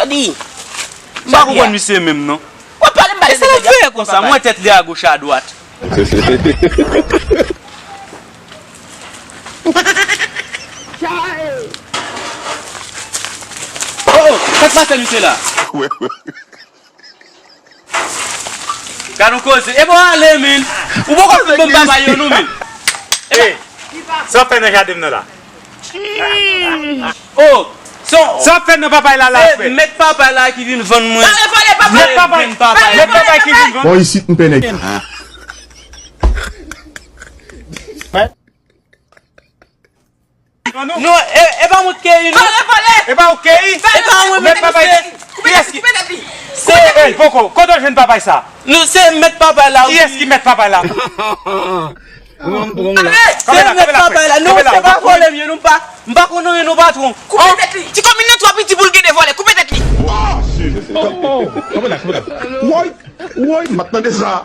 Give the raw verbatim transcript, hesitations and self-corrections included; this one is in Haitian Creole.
Di. M pa konprann misye menm non. Wè pale m pale. E sa l ap fè konsa, m wè tèt li agoch adwat. Oh, oh, sa k pase misye la? Gad yon koze. E bon ale men. Ou poko fin ban m papay yo non men. Ey, sa w ap fè nan jaden m nan la? Oh, so, sa w ap fè nan papay la la frè? Mèt papay la ki vin vann mwen. Pale, pale, pale. Mèt papay, mèt papay ki vin vann. Bon isit m pè nèg. Non, e, e pa mwen k keyi non. Pale, pale. E pa ou k keyi? E pa mwen menm. Kiyès ki? Se, ey, poko, kote w jwenn papay sa? Non, se mèt papay la. Kiyès ki mèt papay la? Se mèt papay la. Non, se pa vòlè m ye non, m pa, m pa konn anyen non patwon. Koupe tèt li. Ti komin nan twò piti pou l gen de vòlè. Koupe tèt li. Woy, woy, m ap tande sa.